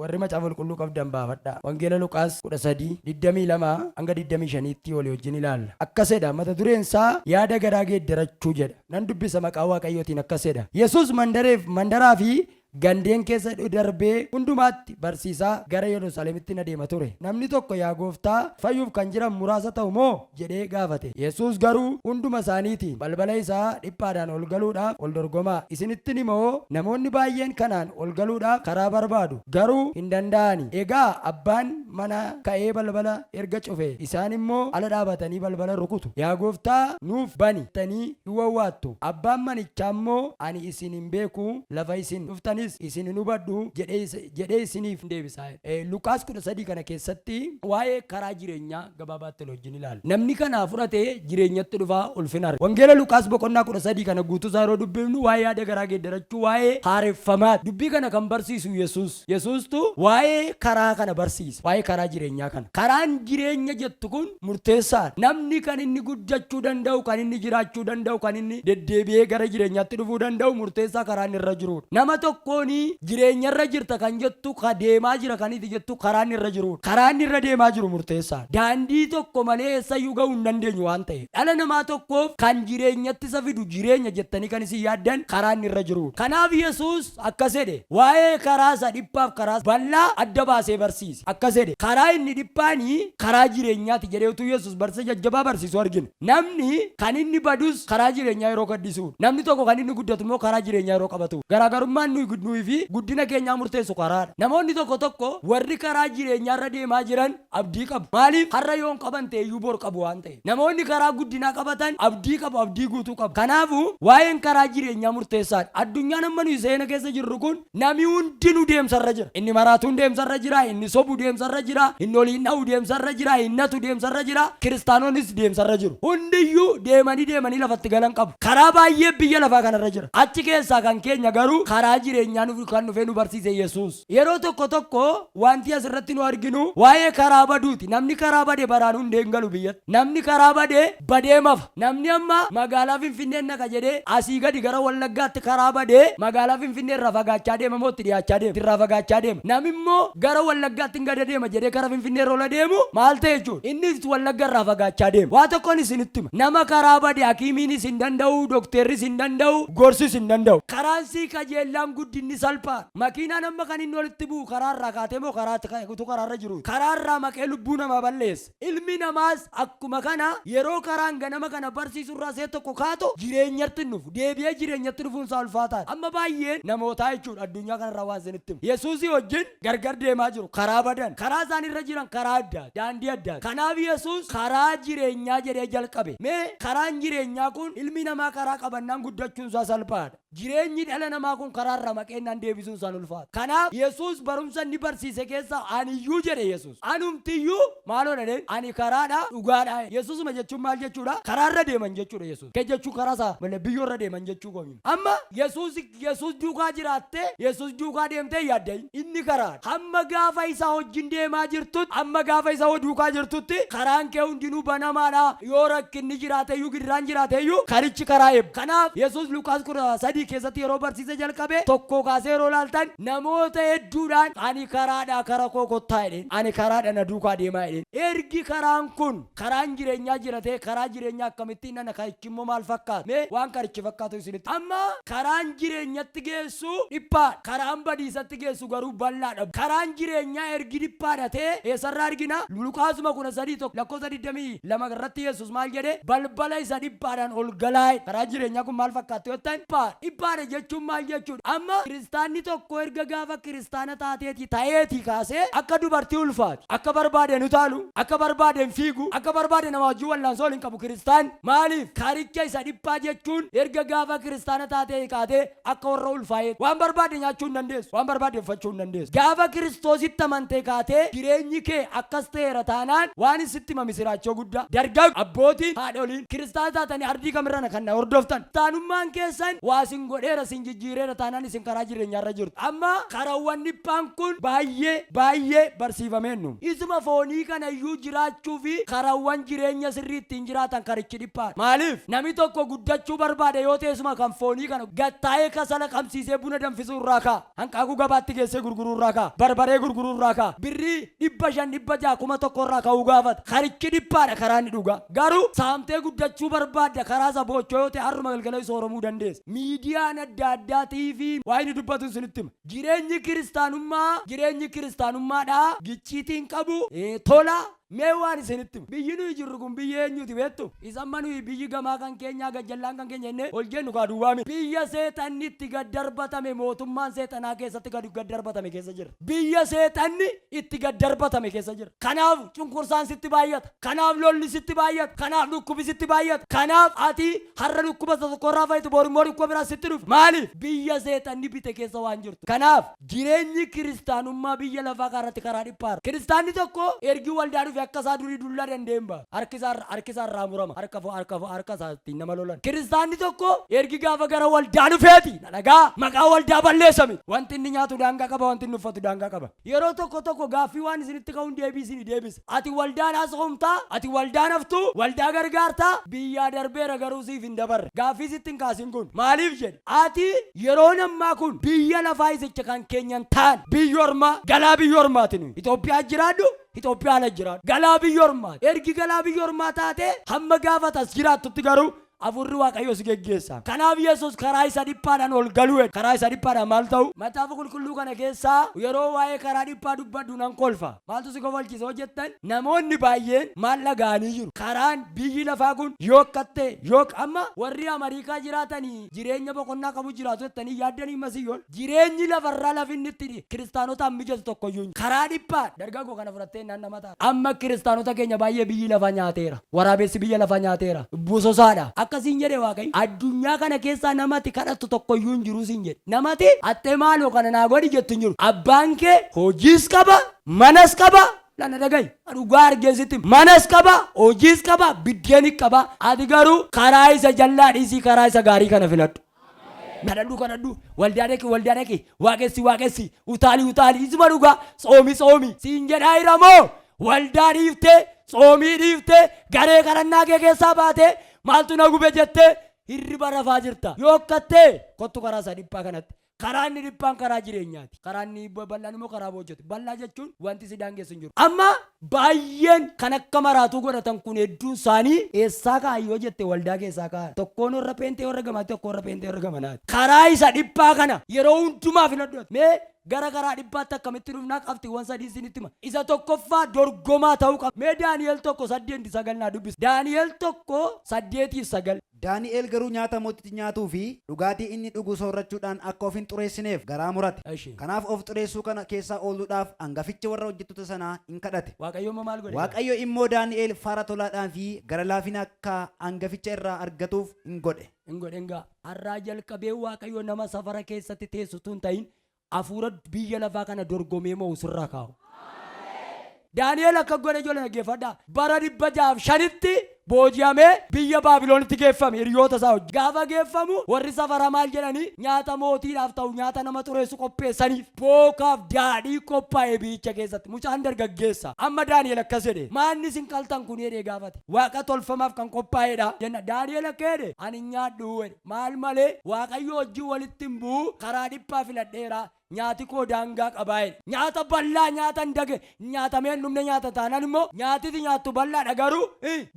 Warri Macaafa Qulqulluu qabdan baafadhaa. Wangeela Luqaas 13, 22 hanga 25tti walii wajjin ilaalla. Akkas jedha, mata dureen isaa yaada garaa geeddarachuu jedha. Nan dubbisa maqaa Waaqayyootiin akkas jedha. Yesuus mandareef mandaraa fi gandeen keessa darbee hundumaatti barsiisaa gara Yerusaalemitti in adeema ture. Namni tokko, Yaa Gooftaa, fayyuuf kan jiran muraasa ta'u moo? jedhee gaafate. Yesuus garuu hunduma isaaniitiin, Balbala isaa dhiphaadhaan ol galuudhaaf ol dorgomaa. Isinittin hima'oo, namoonni baay'een kanaan ol galuudhaaf karaa barbaadu, garuu hin danda'ani. Egaa abbaan manaa ka'ee balbala erga cufee, isaan immoo ala dhaabatanii balbala rukutu. Yaa Gooftaa, nuuf bani! jettanii in wawwaattu. Abbaan manichaa immoo, Ani isin hin beeku, lafa isin dhuftanis isin hin hubadhu jedhee isiniif in deebisa. Luqaas 13 kana keessatti waa'ee karaa jireenyaa gabaabaatti wal wajjin ilaalla. Namni kana fudhate jireenyatti dhufa, ulfina argata. Wangeela Luqaas boqonnaa 13 kana guutuusaa yeroo dubbifnu waa'ee yaada garaa geeddarachuu, waa'ee haareffamaati. Dubbii kana kan barsiisu Yesuus. Yesuustu waa'ee karaa kana barsiisa. Waa'ee karaa jireenyaa kana. Karaan jireenya jettu kun murteessaadha. Namni kan inni guddachuu danda'u, kan inni jiraachuu danda'u, kan inni deddeebi'ee gara jireenyaatti dhufuu danda'u murteessaa karaa inni irra jiruudha. Nama tokkoon jireenyarra jirta kan jettu, ka deemaa jira kan iti jettu karaa inni irra jiruudha. Karaa inni irra deemaa jiru murteessaadha. Daandii tokko malee eessayyuu ga'uu hin dandeenyu waan ta'eef. Dhala namaa tokkoof kan jireenyatti isa fidu jireenya jettanii kan isin yaaddan karaa inni irra jiruudha. Kanaaf Yesuus akkas jedhe, waa'ee karaa isa dhiphaaf karaa bal'aa adda baasee barsiise. Akkas jedhe, karaa inni dhiphaani karaa jireenyaati jedhee utuu Yesuus barsiisa jajjabaa barsiisu argina. Namni kan inni badus karaa jireenyaa yeroo gaddisuudha. Namni tokko kan inni guddatu immoo karaa jireenyaa yeroo qabatuudha. Garaagarummaan nuyi nuyi fi guddina keenyaa murteessu karaadha. Namoonni tokko tokko warri karaa jireenyaa irra deemaa jiran abdii qabu. Maaliif? Har'a yoo hin qaban ta'e iyyuu bor qabu waan ta'eef. Namoonni karaa guddinaa qabatan abdii qabu, abdii guutuu qabu. Kanaafu, waa'een karaa jireenyaa murteessaadha. Addunyaan amma nuyi seena keessa jirru kun nami hundinuu deemsarra jira. Inni maraatuun deemsarra jira, inni sobu deemsarra jira, inni oliin dha'u deemsarra jira, inni hatu deemsarra jira, kiristaanonnis deemsarra jiru. Hundiyyuu deemanii deemanii lafatti galan qabu. Karaa baay'ee biyya lafaa kanarra jira. Achi keessaa kan keenya garuu karaa jireenyaa kan dhufee nu barsiise Yesuus. Yeroo tokko tokko wanti as irratti nu arginu waa'ee karaa baduuti. Namni karaa bade baraan hundee hin galu biyyatti. Namni karaa bade badee mafa. Namni amma magaalaa Finfinneen dhaqa jedhee asii gadi gara Wallaggaatti karaa badee magaalaa Finfinnee irraa fagaachaa deema moo itti dhiyaachaa deema? Irraa fagaachaa deema. Namni immoo gara Wallaggaatti hin gada deema jedhee kara Finfinnee irra ol adeemu maal ta'e jechuudha? Innis Wallagga irraa fagaachaa deema. Waa tokkoon isinitti hima. Nama karaa bade hakiimiinis hin danda'u, dokteerris hin danda'u, gorsis hin danda'u. Karaan sii qajeellaan guddinni salphaadha. Makiinaan amma kan inni olitti bu'u karaa irraa kaatee moo karaa utuu karaa irra jiruuti? Karaa irraa maqee lubbuu namaa balleessa. Ilmi namaas akkuma kana yeroo karaan ganama kana barsiisu irraa see tokko kaatu jireenyatti hin dhufu. Deebi'ee jireenyatti dhufuun isaa ulfaataadha. Amma baay'een namootaa jechuudha addunyaa kanarraa waan isinitti himu. Yesuusii wajjin gargar deemaa jiru. Karaa badan. Karaa isaan irra jiran karaa addaati. Daandii addaati. Kanaaf Yesuus karaa jireenyaa jedhee jalqabe. Mee karaan jireenyaa kun ilmi namaa karaa qabannaan guddachuun isaa salphaadha. Jireenyi dhala namaa kun karaa irraa maqeennaan deebisuun isaan ulfaata. Kanaaf Yesuus barumsa inni barsiise keessaa aniyyuu jedhe Yesuus. Anumtiyyuu maaloo jedheen? Ani karaadha, dhugaadha. Yesuusuma jechuun maal jechuudha? Karaa irra deeman jechuudha Yesuus. Kee jechuun karaa isaa malee biyyoo irra deeman jechuu koo miti. Amma Yesuus Yesuus duukaa jiraattee Yesuus duukaa deemtee hin yaaddayin. Inni karaadha. Hamma gaafa isaa wajjin deemaa jirtutti, hamma gaafa isa duukaa jirtutti karaan kee hundinuu banamaadha. Yoo rakkinni jiraateyyuu, gidiraan jiraateyyuu karichi karaa eebba. Kanaaf Yesuus Luqaas 13 keessatti yeroo barsiisa jalqabe tokkoo kaasee yeroo ilaaltan namoota hedduudhaan ani karaadha kara koo kottaa jedheen. Ani karaadha na duukaa deemaa jedheen. Ergi karaan kun karaan jireenyaa jira ta'e karaa jireenyaa akkamittiin nana karichi immoo maal fakkaata? Mee waan karichi fakkaatu isinitti. Amma karaan jireenyatti geessu dhiphaadha. Karaan badiisatti geessu garuu bal'aadha. Karaan jireenyaa ergi dhiphaadha ta'e eessarraa argina? Luqaasuma 13 1 lakkoofsa 22 irratti Yesuus maal jedhe? Balbala isa dhiphaadhaan ol galaa jedhe. Karaan jireenyaa kun maal fakkaatti yoo jettan dhiphaadha. Dhiphaadha jechuun maal jechuudha? Amma kiristaanni tokko erga gaafa kiristaana taateetii ta'eetii kaasee akka dubartii ulfaati. Akka barbaade hin utaalu, akka barbaade hin fiigu, akka barbaade nama wajjin wallaansoo ol hin qabu kiristaanni. Maaliif? Karicha isa dhiphaa jechuun erga gaafa kiristaana taatee kaatee akka warra ulfaa'eeti. Waan barbaadde nyaachuu hin dandeessu. Waan barbaadde uffachuu hin dandeessu. Gaafa Kiristoositti amantee kaatee jireenyi kee akkas ta'eera taanaan waan sitti hima misiraachoo guddaa. Dargaggo, abbootiin, haadholiin kiristaana taatanii ardii kamirra na kan na hordoftan. Kiristaanummaan keessan waa sin isin godheera, isin jijjiireera taanaan isin karaa jireenyaarra jirtu. Amma karawwan dhiphaan kun baay'ee baay'ee barsiifameennu. Isuma foonii kana iyyuu jiraachuu fi karawwan jireenya sirrii ittiin jiraatan karichi dhiphaadha. Maaliif? Namni tokko guddachuu barbaade yoo teessuma kan foonii kana gattaa'ee kasala qabsiisee buna danfisuu irraa ka'a. Hanqaaquu gabaatti geessee gurguruu irraa ka'a. Barbaree gurguruu irraa ka'a. Birrii 500, 600, 1000 irraa ka'uu gaafata. Karichi dhiphaadha karaa inni dhugaa. Garuu saamtee guddachuu barbaadda karaa isa boochoo yoo ta'e har'uma galgala sooromuu dandeessa. Miidiyaan adda addaatii fi waa inni dubbatu isinitti hima. Jireenyi kiristaanummaa jireenyi kiristaanummaadhaa gicciitiin qabu tola. Mee waan isinitti hima. Biyyi nuyi jirru kun biyya eenyuti beektu? Isa amma nuyi biyyi gamaa kan keenyaa gajjallaan kan keenya jennee ol jennu kaa duwwaa miti. Biyya seexanni itti gad darbatame, mootummaan seexanaa keessatti gad darbatame keessa jirra. Biyya seexanni itti gad darbatame keessa jirra. Kanaaf cunqursaan sitti baay'ata. Kanaaf lolli sitti baay'ata. Kanaaf dhukkubi sitti baay'ata. Kanaaf ati har'a dhukkuba isa tokkorraa fayyitu, bor immoo dhukkuba biraa sitti dhufu. Maaliif? Biyya seexanni bite keessa waan jirtu. Kanaaf jireenyi kiristaanummaa biyya lafaa kanarratti karaa dhiphaadha. Kiristaanni tokko ergi waldaa dhufe akka isaa durii dullaa danda'ee hin baatu. Harki isaa irraa murama. Harka isaa ittiin nama lolan. Kiristaanni tokko ergi gaafa gara waldaa dhufeeti. Na dhagaa, maqaa waldaa balleessame. Wanti inni nyaatu daangaa qaba, wanti inni uffatu daangaa qaba. Yeroo tokko tokko gaaffii waan isinitti ka'uun deebii isinii deebisa. Ati waldaan haasofamtaa, ati waldaan haftuu, waldaa gargaartaa, biyyaa darbeera garuu siif hin dabarre. Gaaffii sitti hin kaasin kun. Maaliif jedhe? Ati yeroon ammaa kun biyya lafaa isicha kan keenyan ta'an biyya ormaa, galaa biyya ormaati nuyi. Itoophiyaa jiraadhu, Itoophiyaa ala jiraadhu. Galaa biyya ormaati. Ergi galaa biyya ormaa taate hamma gaafa as jiraattutti garuu Hafuurri Waaqayyoo si geggeessa. Kanaaf Yesuus karaa isa dhiphaadhaan ol galuu jedhe. Karaa isa dhiphaadhaan maal ta'u? Macaafa qulqulluu kana keessaa yeroo waa'ee karaa dhiphaa dubbadhu nan kolfa. Maaltu si kofalchiisa hoo jettan, namoonni baay'een maal dhaga'anii jiru? Karaan biyyi lafaa kun yoo akkas ta'e, yoo amma warri Amariikaa jiraatanii jireenya boqonnaa qabu jiraatu jettanii yaaddanii masiyyoon jireenyi lafarraa lafi inni itti kiristaanotaan mijatu tokko iyyuu hin jiru. Karaa dhiphaa dargaggoo kana fudhattee naan nama ta'a. Amma kiristaanota keenya baay'ee biyyi lafaa nyaateera. Waraabessi biyya lafaa nyaateera. Bososaadha. Akkasiin jedhe Waaqayyo. Addunyaa kana keessaa namati kadhattu tokko iyyuu hin jiru siin jedhe. Namati hattee maaloo kana naa godhi jettu hin jiru. Abbaan kee hojiis qaba, manas qaba, lana dhaga'i. Dhugaa argee sitti hima. Manas qaba, hojiis qaba, biddeenis qaba. Ati garuu karaa isa jallaa dhiisii karaa isa gaarii kana filadhu. Kadhadhu kadhadhu, waldaa dhaqi waldaa dhaqi, waaqessi waaqessi, utaali utaali, isuma dhugaa, tsoomi tsoomi siin jedhaa jira moo waldaa dhiiftee, tsoomii dhiiftee, garee kadhannaa kee keessaa baatee maaltu na gube jettee hirriba rafaa jirta. Yoo akkattee kottu karaa isaa dhiphaa kanatti. Karaa inni dhiphaan karaa jireenyaati. Karaa inni bal'aan immoo karaa boojjoti. Bal'aa jechuun wanti si daangessu hin jiru. Amma baay'een kan akka maraatuu godhatan kun hedduun isaanii eessaa ka'an yoo jette, waldaa keessaa ka'an. Tokkoon warra peentee warra gamaatti, tokkoon warra peentee warra gamanaati. Karaa isa dhiphaa kana yeroo hundumaa filadhu. Mee gara karaa dhiphaatti akkamitti dhufnaa? Qabxiiwwan sadii isinitti hima. Isa tokkoffaa, dorgomaa ta'uu qaba. Mee Daani'el 1:8-9 naa dubbisa. Daani'el 1:8-9. Daani'el garuu nyaata mootichi nyaatuu fi dhugaatii inni dhugu soorrachuudhaan akka of hin xureessineef garaa murate. Kanaaf of xureessuu kana keessaa ooluudhaaf angaficha warra hojjettoota sanaa in kadhate. Waaqayyo immoo maal godhe? Waaqayyo immoo Daani'el faara tolaadhaan fi gara laafina akka angaficha irraa argatuuf in godhe. Hin godhin gaa. Har'aa jalqabee Waaqayyo nama safara keessatti teessutu hin ta'in, hafuura biyya lafaa kana dorgomee mo'u sirraa kaa'u. Daani'el akka godhe ijoollee dhaggeeffadhaa. Bara 605tti booji'amee biyya Baabiloonitti geeffame hiriyoota isaa wajjin. Gaafa geeffamu warri safara maal jedhanii nyaata mootiidhaaf ta'u, nyaata nama xureessu qopheessaniif. Bookaaf daadhii qophaa'e biyyicha keessatti. Mucaan dargaggeessa. Amma Daani'el akkas jedhe. "Maanni isin qaltan kun?" jedhee gaafate. "Waaqa tolfamaaf kan qophaa'edha" jenna. Daani'el akka jedhe, "Ani hin nyaadhu" jedhe. Maal malee Waaqayyo wajjin walitti hin bu'u, karaa dhiphaa filadheera. Nyaati koo daangaa qabaa jedhe. Nyaata bal'aa nyaata hin dage nyaatamee hin dhumne nyaata taanaan immoo nyaatiti nyaattu bal'aadha, garuu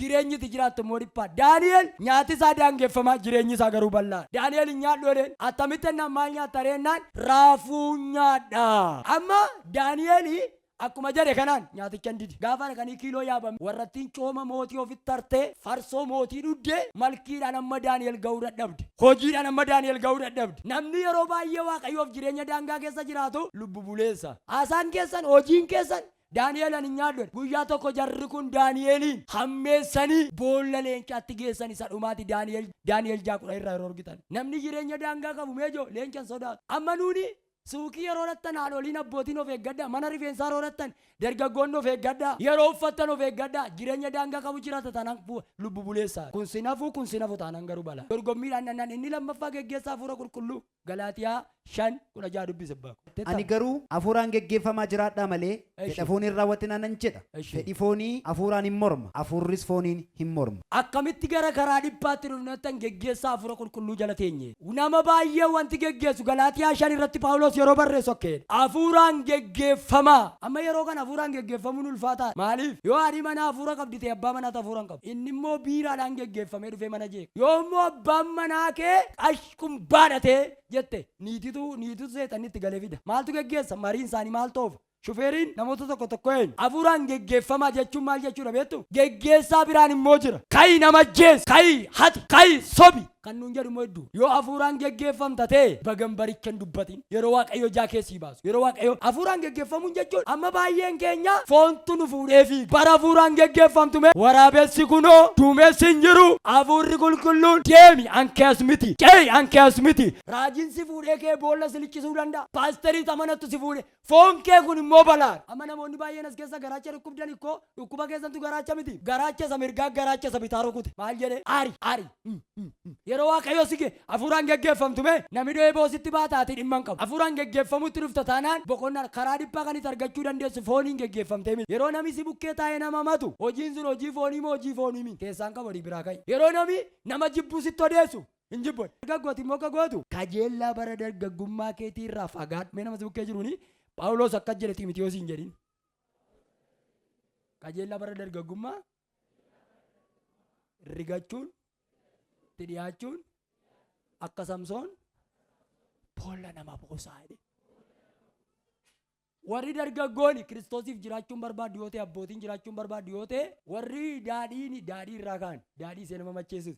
jireenyi itti jiraattu immoo dhiphaa. Daani'el nyaati isaa daangeffamaa, jireenyi isaa garuu bal'aadha. Daani'el hin nyaadhu jedheen. Attamitti jennaan, maal nyaatta jennaan, raafuu nyaadha. Amma Daani'el akkuma jedhe kanaan nyaaticha hin dide. Gaafa dhaqanii kiiloo yaabame, warrattiin cooma mootii ofitti tartee farsoo mootii dhugde malkiidhaan amma Daani'el ga'uu dadhabde. Hojiidhaan amma Daani'el ga'uu dadhabde. Namni yeroo baay'ee Waaqayyoof jireenya daangaa keessa jiraatu lubbu buleessa. Haasaan keessan, hojiin keessan Daani'el ani hin nyaadhu. Guyyaa tokko jarri kun Daani'eliin hammeessanii boolla leencaatti geessan. Isa dhumaati Daani'el 6:10 irraa yeroo argitan. Namni jireenya daangaa qabu meejoo leenca hin sodaatu. Amma nuuni Suuqii yeroo dhattan haadholiin abbootiin of eeggadhaa. Mana rifeensaa yeroo dhattan dargaggoonni of eeggadhaa. Yeroo uffattan of eeggadhaa. Jireenya daangaa qabu jiraata taanaan lubbu buleessa. Kun si nafu, kun si nafu taanaan garuu balaa. Dorgommiidhaan nannaan inni lammaffaa geggeessaa hafuura qulqulluu Galaatiyaa 5:16 dubbise abbaa koo. Ani garuu hafuuraan geggeeffamaa jiraadhaa malee fedha foonii hin raawwatinaa nan jedha. Fedhi foonii hafuuraan hin morma, hafuurris fooniin hin morma. Akkamitti gara karaa dhiphaatti dhufnattan geggeessaa hafuura qulqulluu jala teenye. Nama baay'ee wanti geggeessu Galaatiyaa 5 irratti Phaawulos yeroo barreessu akka jedhe. Hafuuraan geggeeffamaa. Amma yeroo kana hafuuraan geggeeffamuun ulfaataadha. Maaliif? Yoo haadhi manaa hafuura qabdi ta'e abbaa manaatu hafuura hin qabu. Inni immoo biiraadhaan geggeeffamee dhufee mana jeeqa. Yoo immoo abbaan manaa kee qash qumbaadha ta'e jette niititu niititu seexanni itti galee fida. Maaltu geggeessa? Mariin isaanii maal toofa? Shufeeriin namoota tokko tokko eenyu? Hafuuraan geggeeffamaa jechuun maal jechuudha beektu? Geggeessaa biraan immoo jira. Ka'i nama ajjeesi, ka'i hati, ka'i sobi kan nuun jedhu immoo hedduu. Yoo hafuuraan geggeeffamta ta'e bagan baricha hin dubbatin. Yeroo Waaqayyo ijaa kee sii baasu. Yeroo Waaqayyo hafuuraan geggeeffamuun jechuun amma baay'een keenya foontu nu fuudhee fiiga. Bara hafuuraan geggeeffamtu mee waraabessi kunoo duumessi hin jiru. Hafuurri qulqulluun deemi an kee as miti. Ce'i an kee as miti. Raajiin si fuudhee kee boolla si liqisuu danda'a. Paasterii amanattu si fuudhee. Foon kee kun immoo balaadha. Amma namoonni baay'een as keessa garaacha dhukkubdan ikkoo dhukkuba keessantu garaacha miti. Garaacha isa mirgaa garaacha isa bitaa rukute. Maal jedhee? Ari ari. Yeroo Waaqayyo si gee hafuuraan geggeeffamtu mee namni du'ee boositti baata ati dhimma hin qabu. Hafuuraan geggeeffamutti dhufta taanaan boqonnaa karaa dhiphaa kan itti argachuu dandeessu fooniin geggeeffamtee miti. Yeroo namni si bukkee taa'ee nama matu hojiin sun hojii foonii moo hojii foonii miti? Keessaan qabu horii biraa ka'i. Yeroo namni nama jibbuu sitti odeessu hin jibbu. Dargaggooti immoo akka gootu kajeellaa bara dargaggummaa keetii irraa fagaadhu. Mee nama si bukkee jiruuni Phaawulos akkas jedhe Xiimitiyoosiin jedhin. Kajeellaa bara dargaggummaa rigachuun itti dhiyaachuun akka Samsoon boolla nama buusaa jedhe. Warri dargaggooni Kiristoosiif jiraachuun barbaaddu yoo ta'e, abbootiin jiraachuun barbaaddu yoo ta'e, warri daadhiin daadhii irraa ka'an daadhii ishee nama macheessus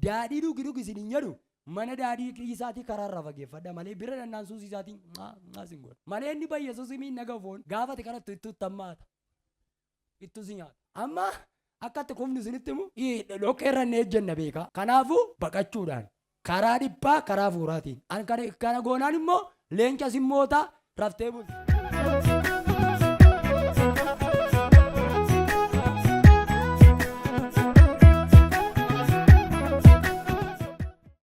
daadhii dhugi dhugi isin hin jedhu, mana daadhii isaatii karaa irraa fageeffadha malee bira dhannaan suusii isaatiin maa isin godha malee inni bayyesuus himiin naga foon gaafate kanattu ittuu tammaata ittuu si nyaata. Amma akka itti kufnu isinitti himu, dhoqqee irra inni ejjenna beekaa. Kanaafuu baqachuudhaan karaa dhiphaa karaa hafuuraatiin. An kana goonaan immoo leenca simmoota raftee bulti.